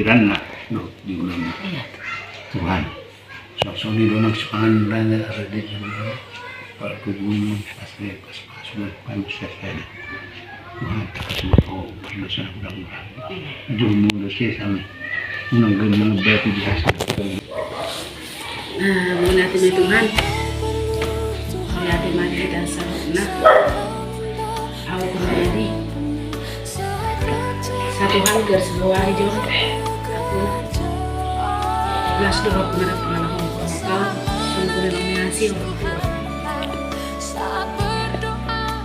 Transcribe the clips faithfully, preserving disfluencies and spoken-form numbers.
Pikiranna dohot di ulaon. Iya. Tuhan. Songon i do nang sipanganon na rade di ulaon. Pala tubuhon pasti pas-pas do panusa sada. Tuhan, takkas ma ho, panusa na hudang hudang. Iya. Jurmu do sesam. Unang gabe mangebati di hasil. Nah, mauliate ma Tuhan. Mauliate ma di hita saluhutna. Au Permadi. Satu hal garis bawahi jo. Au las do rohangku manang pangalaho. Au sungguh memang mengasihi orang tua.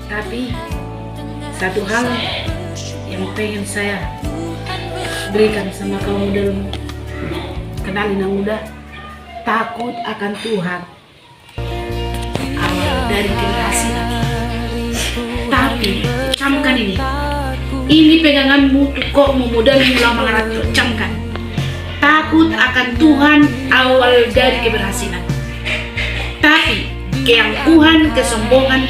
Tapi satu hal yang pengen saya berikan sama kaum muda, kenali nang udah. Takut akan Tuhan. Awal dari keberhasilan. Tapi, camkan ini. Ini peganganmu, tukokmu, modalmu laho mangaranto. Camkan. Takut akan Tuhan awal dari keberhasilan. Tapi, keangkuhan, kesombongan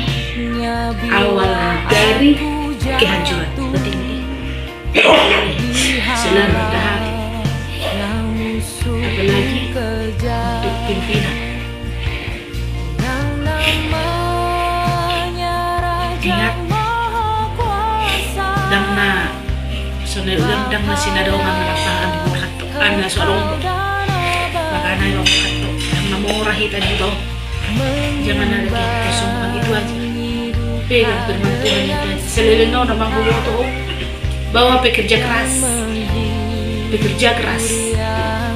awal dari kehancuran. Penting ini. Senang bertahan. Apalagi untuk pimpinan. Ingat, ndang na, sonai ulang ndang na sinadongan manang pahan di murhat tu. Ana so adong. Makana adong tu. Ndang na mora hita di tau. Jangan ada di kosong begitu aja. Pegang firman Tuhan itu aja. Seleleng na manggogo tu bahwa pekerja keras. Pekerja keras.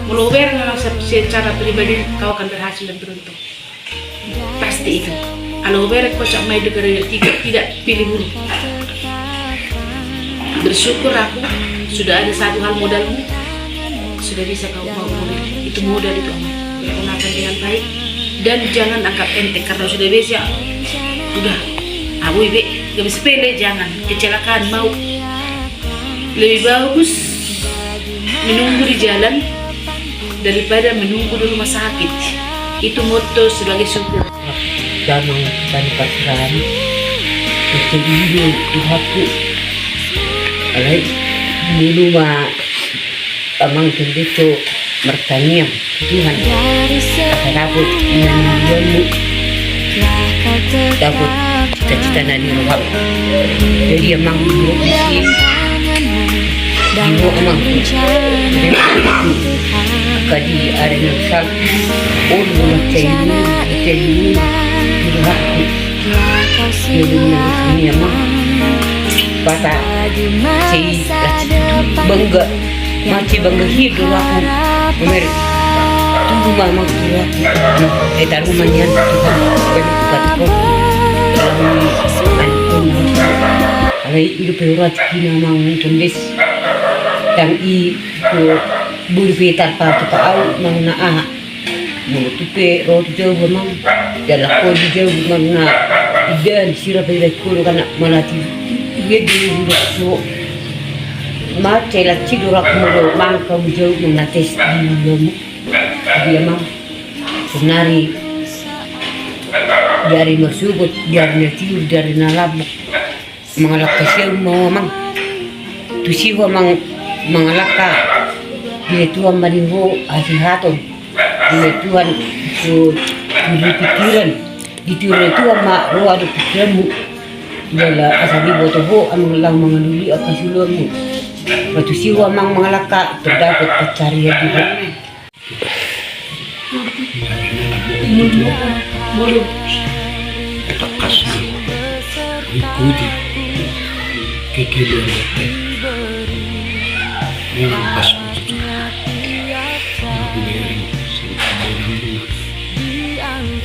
Molo bereng memang se-, secara pribadi kau akan berhasil dan beruntung. Pasti itu. Kalau bereng kocak main negara tidak, tidak pilih buruk. Bersyukur aku sudah ada satu hal modalmu. Sudah bisa kau mau mobil. Itu modal itu, Amang. Gunakan dengan baik dan jangan anggap enteng karena sudah bisa. Udah, abui be, gak bisa sepele, jangan. Kecelakaan mau. Lebih bagus menunggu di jalan daripada menunggu di rumah sakit. Itu motto sebagai supir. Damang tani pasirani. Itu dulu Tuhanku. Alai dulu ma Amang, tontu martangiang Tuhan, asa dapot na niluluanmu, dapot cita-cita na di roham. Jadi Amang, di ho, Amang, angka di ari na sal, olo ma caimu, caimu di rohangku. Jadi Amang, pata sei bangga. Mati bangga hidup aku. Umer. Tunggu mama tua. Nah, eh, taruh manian. Tuhan, Tuhan, Tuhan. Alai hidup berat kina Amang, tondes. Dan i, buru petar patu pa au, Amang, na aha. Molo tu pe ro tu jabu, Amang. Jala ho di jabu, Amang, na idan sira pe baik kono kana malati. Dia di so. Mace la cidor aku molo mangka bujau manates di ulamu. Dia, Amang, sonari di ari marsogot, di ari na tiur, di ari na lambok, mangalangka siamun ma ho, Amang. Tusi ho, Amang, mangalangka. Di Tuhan ma di ho hasihaton. Di Tuhan tu, tu pikiran. Di Tuhan ma roha dohot pikiranmu. Jala asa diboto ho, Amang, laho mangalului angka siulaonmu. Ba tusi ho, Amang, mangalangka, terdapot pansarian di ho. Takkas ikuti kekeluarga. Memang pas.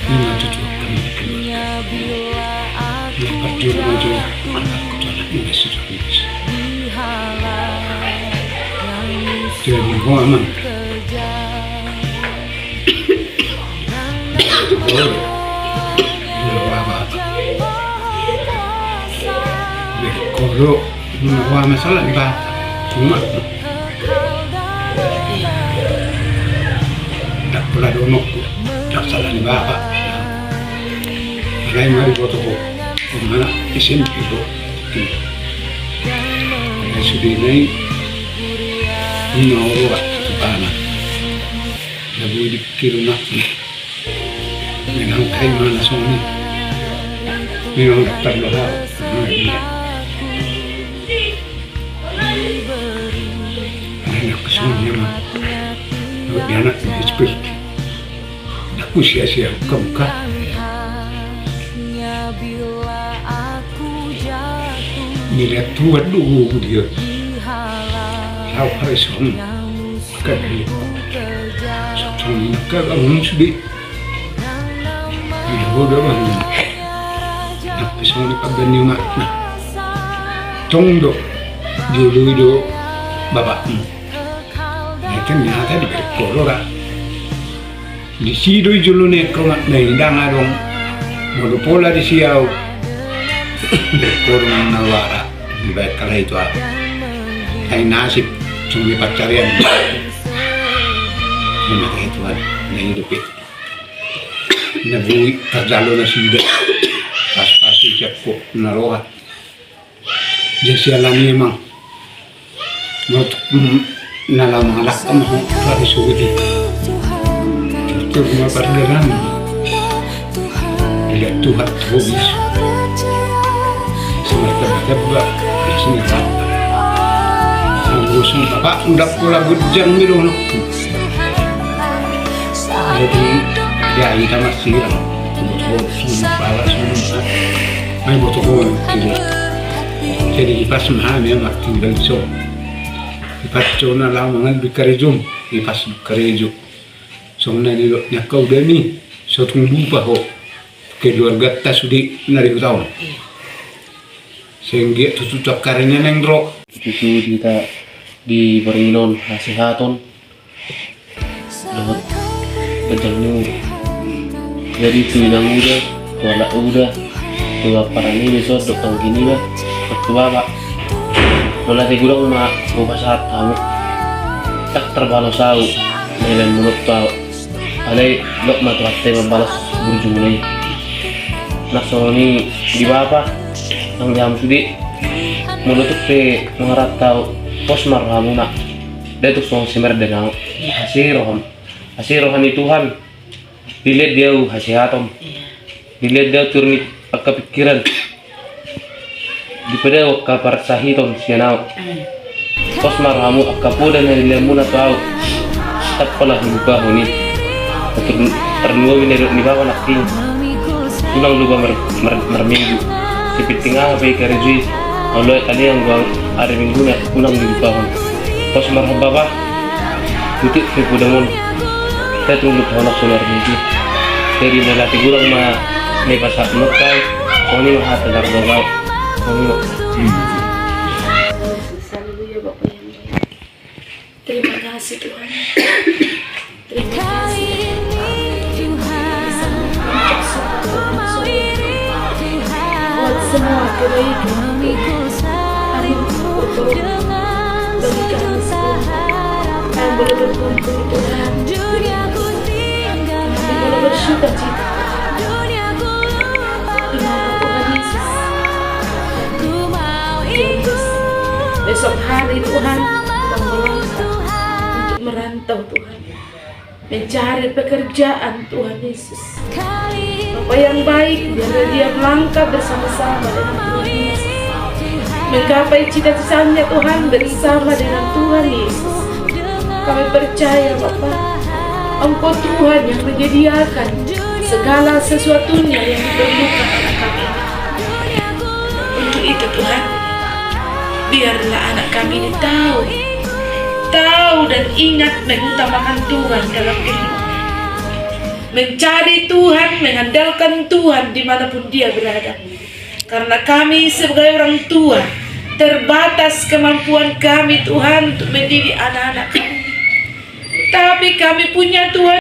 Ima tujuan kami keluarga. Ia parjolo jo anakku tu anak muda sudah lulus. Jadi ho, Amang. Boleh. Boleh, Amang. Boleh, kodok. Wah, masalah ni ba. Cuma. Ndak pola donokku. Ndak salah ni bapa. Alai mari boto ho. Mana S M P ho. Alai sude nai. Naroa tu tangan. Na boi dipikir na. Memang kai mana songon i. Memang daftar doa. Anak songon i memang. Dia anak seperti. Aku sia-sia buka-buka. Nilai tuan dulu dia. Lau hari song. Kagak. Song kagak ngomong sedih. Dia udah bangun. Tapi song di pagan ni umat. Nah. Tong do. Jolo do. Bapakmu. Nah, ternyata di kolora. Disi do i jolo ni rongat na i ndang adong. Molo pola disi au. Berkorong na wara. Dibaen kalai tu au. Ai nasib sung di pancarian. Memang itu kan. Na i dope. Na boi tarjalo nasida. Pas-pas i siap ko na roha. Jadi sialan i emang. Mot na laho mangalangka ma ho pari suguti. Tutur ma pardalan. Ila Tuhan tu ho bisa. Sama tebak-tebak. Sini tak. Anggo sung bapak udah pola gojang ni dohononku. Jadi ya kita masih lah. Sung pala sung. Ai boto ho. Jadi ipas ma hami anak tinggal so. Ipas so na laho mangan di karejo. Ipas karejo. Songon na nidok ni angka udami. So tung lupa ho. Keluargata sude na di huta on. Sehingga tutu tu angka ari na naeng ro. Tutu hita di borngin on hasehaton. Dohot ganjang ni umur. Jadi tu inang uda, tu anak uda, tu ampara niba, so dohot anggi niba, dohot tu bapa. Mauliate godang ma hupasahat hamu. Ndang tarbalos au na nibaen muna tu au. Alai dok ma Tuhanta i mambalos burju muna i. Nang songon i di bapa, nang di hamu sude. Molo tung pe mangaranto au, pos ma rohamuna. Ndang tung songon si Merdan au. Hasea roham. Hasea roha ni Tuhan. Dilehon di au hasehaton. Dilehon di au toru ni angka pikiran. Dipadao angka parsahiton sian au. Pos ma rohamu, angka poda na nilehonmuna tu au. Ndang pola hulupahon i. Tar-, tarlumobi na nidok ni bapa nangkin. Unang lupa mar-, mar-, marminggu. Sepenting aha pe i karejo i. Molo alai anggo ari Minggu na unang dilupahon. Pos ma roham bapa. Tutu pe podam on. Ndang tung lupahon songon ari Minggu. Jadi mauliate godang ma na hupasahat muna tu au. Songon i ma hata na ro tu au. Songon i ma. Haleluya, Bapa yang baik. Terima kasih, Tuhan. Terima kasih. Buat semua kebaikan. Amin. Bagi kami semua. Kami boleh berkumpul, Tuhan. Kami boleh bersuka cita. Terima Tuhan Yesus. Besok hari, Tuhan, kita melangkah untuk merantau, Tuhan. Mencari pekerjaan, Tuhan Yesus. Bapa yang baik, biarlah dia melangkah bersama-sama dengan Tuhan Yesus. Menggapai cita-citanya, Tuhan, bersama dengan Tuhan Yesus. Kami percaya, Bapa, Engkau Tuhan yang menyediakan segala sesuatunya yang diperlukan anak kami. Untuk itu, Tuhan, biarlah anak kami ini tahu, tahu dan ingat mengutamakan Tuhan dalam kehidupan. Mencari Tuhan, mengandalkan Tuhan dimanapun dia berada. Karena kami sebagai orang tua, terbatas kemampuan kami, Tuhan, untuk mendidik anak-anak kami. Tapi kami punya Tuhan